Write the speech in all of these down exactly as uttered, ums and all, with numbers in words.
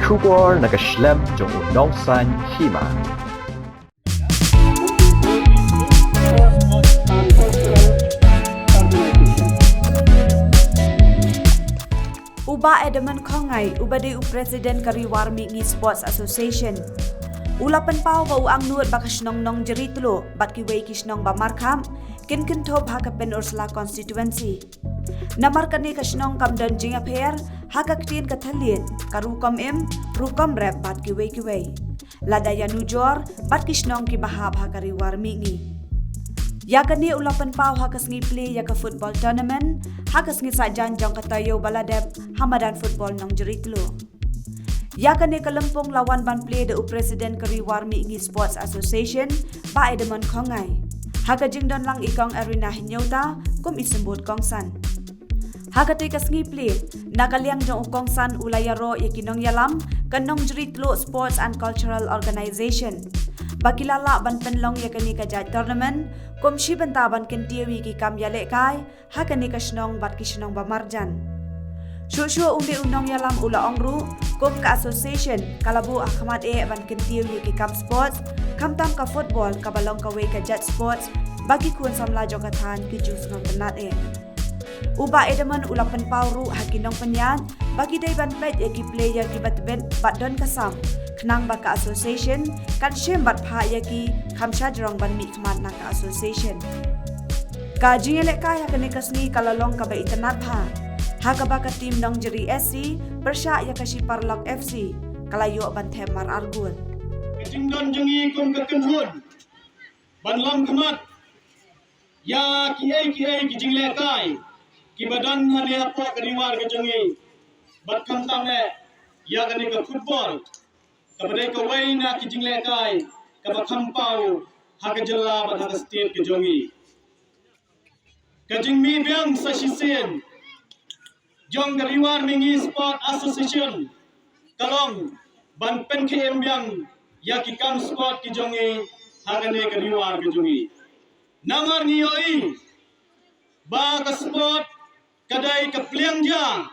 Khubor na ka shlem jong u Nongsaiñ Hima. U Bah Edmund Khongngai, uba dei u President ka Ri War Mihngi Sports Association, u la pynpaw ba u angnud ba ka shnong Nongjri Tluh bad kiwei ki shnong ba markhap kin kynthup ha ka Pynursla constituency. Namar kane ka shnong kam don jingïapher ha ka ktien ka thylliej, ka rukom im, rukom rep bad kiwei kiwei, lada ïanujor bad ki shnong kiba hap ha ka Ri War Mihngi. Ïa kane u la pynpaw ha ka sngi plie ïa ka football tournament ha ka sngi saitjaiñ jong ka taïew ba la dep ha madan football Nongjri Tluh. Ïa kane ka lympung la wan ban plie da u President ka Ri War Mihngi Sports Association, Bah Edmund Khongngai, ha ka jingdon lang i Kong Erina Hynñiewta kum i symbud kongsan. Ha katei ka sngi plie, na ka liang jong u kongsan u la ïaroh ïa ki nongïalam ka Nongjri Tluh Sports and Cultural Organization ba ki la lah ban pynlong ïa kane ka jait tournament kum shi bynta ban kyntiew ïa ki kam ïalehkai ha kane ka shnong bad ki shnong ba marjan. Shuh shuh, une u nongïalam u la ong ruh, kum ka association ka la buh ha khmat eh ban kyntiew ïa ki kam sports, khamtam ka football kaba long kawei ka jait sports ba ki khun samla jong ka thaiñ ki ju sngewtynnad eh. U Bah Edmund u la pynpaw ruh ha ki nongpynïaid ba ki dei ban peit ïa ki player kiba tbit bad don ka sam, khnang ba ka association kan shim bad phah ïa ki kham shajrong ban mihkhmat na ka association. Ka jingïalehkai ha kane ka sngi ka la long kaba itynnad bha, ha kaba ka team Nongjri S C pyrshah ïa ka Shiparlok F C ka la ïoh ban thep mar ar gol. Ka jingdon jong ngi kum ka kynhun ban long khmat ïa kiei kiei ki jinglehkai kiba don hangne hapoh ka Ri War ka jong ngi, bad khamtam eh ïa kane ka football kaba dei kawei na ki jinglehkai kaba kham paw ha ka jylla bad ha ka state ka jong ngi. Ka jingmih biang sa shisien jong ka Ri War Mihngi Sport Association ka long ban pynkhie im biang ïa ki kam sport ki jong ngi ha kane ka Ri War ka jong ngi. Namar ngi ïohi ba ka sport ka dei ka pliang jia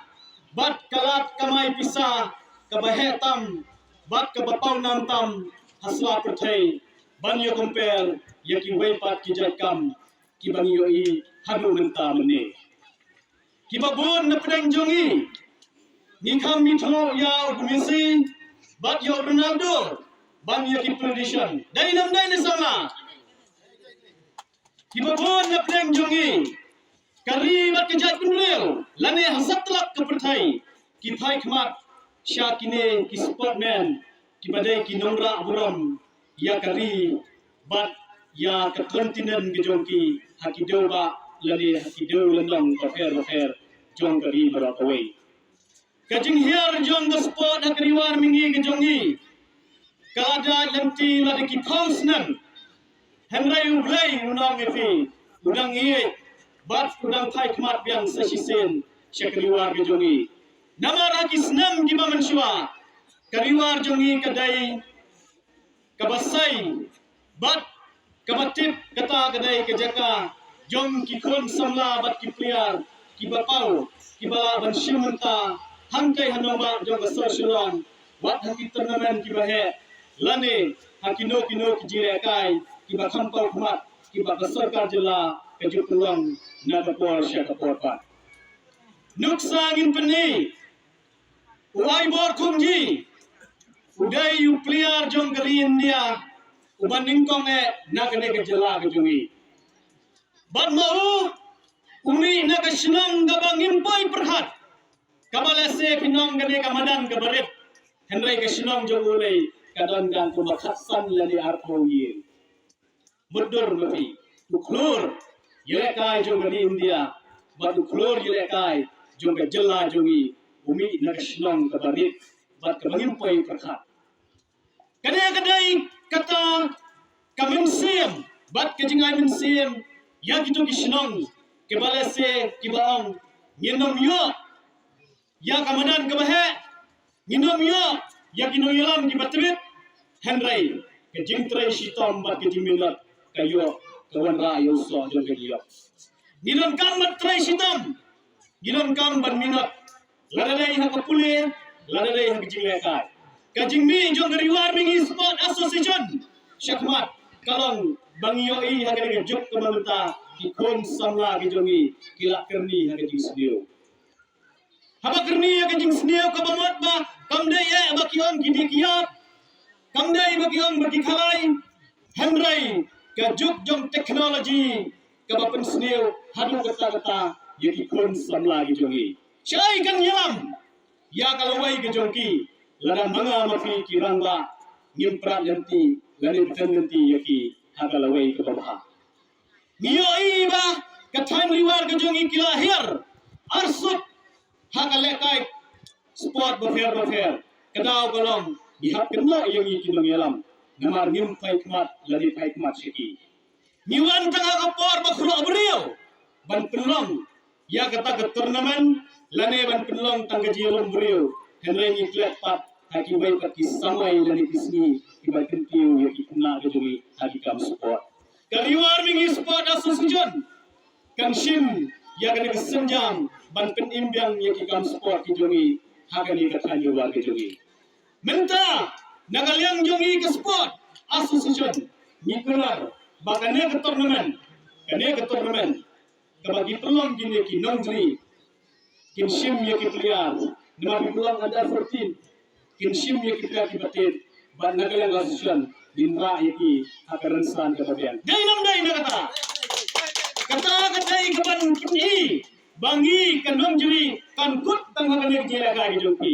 bad ka lad kamai pisa kaba heh tam bad kaba pawnam tam ha sla pyrthei ban ïa compare ïa kiwei pat ki jait kam kiba ngi ïohi haduh mynta mynne. Kiba bun na pdeng jong ngi, ngi kham ithuh ïa u Messi bad ïa u Ronaldo ban ïa ki politician. Dei ne ym dei, ne samla? Kiba bun na pdeng jong ngi, ka ri bad ka jaitbynriew lane ha satlak ka pyrthei ki phai khmat sha kine ki sportmen kiba dei ki nongrah burom ïa ka ri bad ïa ka continent ka jong ki ha ki dewbah lane ha ki dewlynnong bapher bapher jong ka ri baroh kawei. Ka jinghiar jong ka sport ha ka Ri War Mihngi ka jong ngi ka la dei lynti lada ki phew snem. Hynrei U Blei u nang ïa phi, u dang ïeit bad u dang phai khmat biang sa shisien sha ka Ri War ka jong ngi. Namar ha ki snem kiba mynshuwa ka Ri War jong ngi ka dei kaba sei bad kaba tip kata ka dei ka jaka jong ki khun samla bad ki player kiba paw, kiba lah ban shim bynta hangtei ha nongbah jong ka sor Shillong, wat ha ki tournament kiba heh lane ha kino kino ki jinglehkai kiba kham paw khmat kiba ka sorkar jylla ka ju pynlong na ka por sha ka por pat. Nuksa ngin pyni, u Aibor Khumji u dei u player jong ka ri India uba nyngkong eh na kane ka jylla ka jong ngi. Bad ma u, u mih na ka shnong kaba ngim poi pyrkhat, kaba lehse phin ong kane ka madan kaba rit, hynrei ka shnong jong u lei ka don tang kumba khatsan lane arphew ïing. Mutdur ma phi, u khlur ïalehkai jong ka ri India bad u khlur ïalehkai jong ka jylla jong ngi u mih na ka shnong kaba rit bad kaba ngim poi pyrkhat. Kane ka dei kata ka mynsiem bad ka jingai mynsiem ïa kito ki shnong kiba lehse kiba ong ngin ym ïoh ïa ka madan kaba heh, ngin ym ïoh ïa ki nongïalam kiba tbit, hynrei ka jingtrei shitom bad ka jingminot ka ïoh ka wanrah ïa u soh jong ka jingïap. Ngi donkam ban trei shitom, ngi donkam ban minot, lada dei ha ka pule, lada dei ha ka jinglehkai. ka jingmih jong ka Ri War Mingi Sport Association shakhmat ka long ba ngi ïohi ha kane ka juk kaba mynta ki khun samla ki jong ngi ki la kyrni ha ka jingsniew. Haba kyrni ha ka jingsniew kaba mut ba kam dei eh ba ki ong ki dih ki ïap, kam dei ba ki ong ba ki khalai, hynrei ka juk jong technology kaba pynsniew haduh katta katta ïa ki khun samla ki jong ngi. Shaei kan ïalam ïa ka lawei ka jong ki, lada ma nga ma phi ki rangbah ngim prat lynti lane bteng lynti ïa ki ha ka lawei kaba bha. Ngi ïohi ba ka thaiñ Ri War ka jong ngi ki la hiar arsut ha ka lehkai sport bapher bapher. Ka daw ka long ngi hap kynnoh ïa ngi ki nongïalam namar ngim phai khmat lane phai khmat sha ki. Ngi wan tang ha ka por ba khroh briew ban pynlong ïa kata ka tournament lane ban pynlong tang ka jingïalum briew, hynrei ngi klet pat ha kiwei pat ki samoi lane ki sngi kiba kyntiew ïa ki khynnah ka jong ngi ha ki kam sport. Ka Ri War Mingi Sport Association kan shim ïa kane ka sienjam ban pynim biang ïa ki kam sport ki jong ngi ha kane ka thaiñ Ri War ka jong ngi. Mynta na ka liang jong ngi ka sport association ngi kular ba kane ka tournament, kane ka tournament kaba ki pynlong kine ki nongjri kin shim ïa ki player, namar ki pynlong under fourteen kin shim ïa ki player kiba tied, bad na ka liang ka association ngin rah ïa ki ha ka rynsan kaba biang. Dei nam dei na kata? Kata ka dei kaban pyni ba ngi ka nongjri kan kut tang ha kane ka jingïalehkai ka jong ki.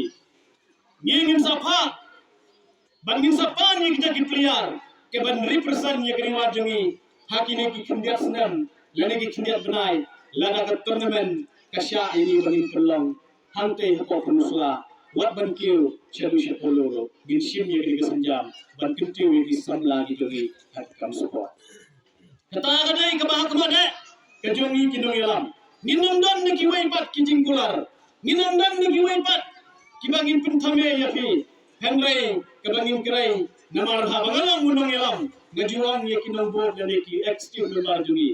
Ngi ngin sa phah ban ngin sa pan ïa kita ki player kiban represent ïa ka Ri War jong ngi ha kine ki khyndiat snem lane ki khyndiat bnai, lada ka tournament ka shah ïa ngi ba ngin pynlong hangtei hapoh Pynursla, wat ban kiew sha Dusha Polo ruh ngin shim ïa kane ka sienjam ban kyntiew ïa ki samla ki jong ngi ha ki kam sport. Kata ka dei kaba ha khmat eh ka jong ngi ki nongïalam. Ngin ym don na kiwei pat ki jingkular, ngin ym don na kiwei pat kiba ngin pynthame ïa phi. Hynrei kaba ngin kren, namar haba nga long u nongïalam nga ju ong ïa ki nongbud lane ki executive member jong ngi,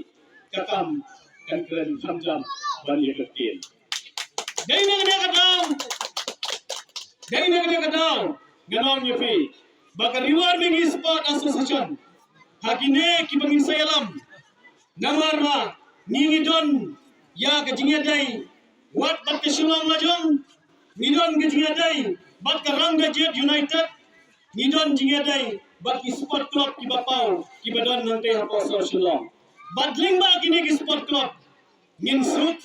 ka kam kan kren kham jam ban ïa ka ktien. Dei na kane ka daw, dei na kane ka daw ngan ong ïa phi ba ka Ri War Mingi Sport Association ha kine kiba ngin sa ïalam, namar ba ngi ngi don ïa ka jingïadei wat bad ka Shillong Lajong, ngi don ka jingïadei bad ka Rangbah Jied United, ngi don jingïadei bad ki sport club kiba paw kiba don hangtei hapoh Shillong. Bad lyngba kine ki sport club ngin suk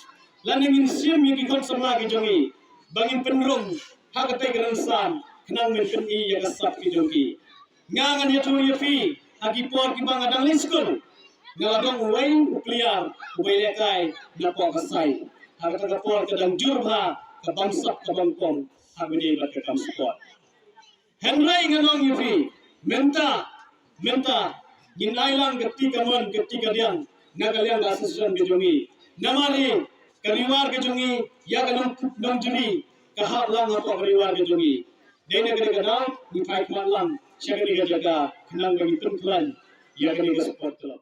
lane ngin shim ïa ki khun samla ki jong ngi ba ngin pynrung ha katei ka rynsan khnang ngin pyni ïa ka sap ki jong ki. Nga ngan ïathuh ïa phi, ha ki por kiba nga dang leit skul nga la dong uwei u player uba ïalehkai napoh ka sai. Ha kata ka por ka dang jur bha ka bamsap ka bamkom ha kane bad ka kam sport. Hynrei ngan ong ïa phi, mynta, mynta ngin ai lang ka ti kamon ka ti kadiang na ka liang ka association ka jong ngi. Namar ïa ka Ri War ka jong ngi, ïa ka nong, nongjri ka hap lang hapoh ka Ri War ka jong ngi. Dei na kane ka daw ngi phai khmat lang sha kane ka jaka khnang ba ngin pynkhlaiñ ïa kane ka sport club.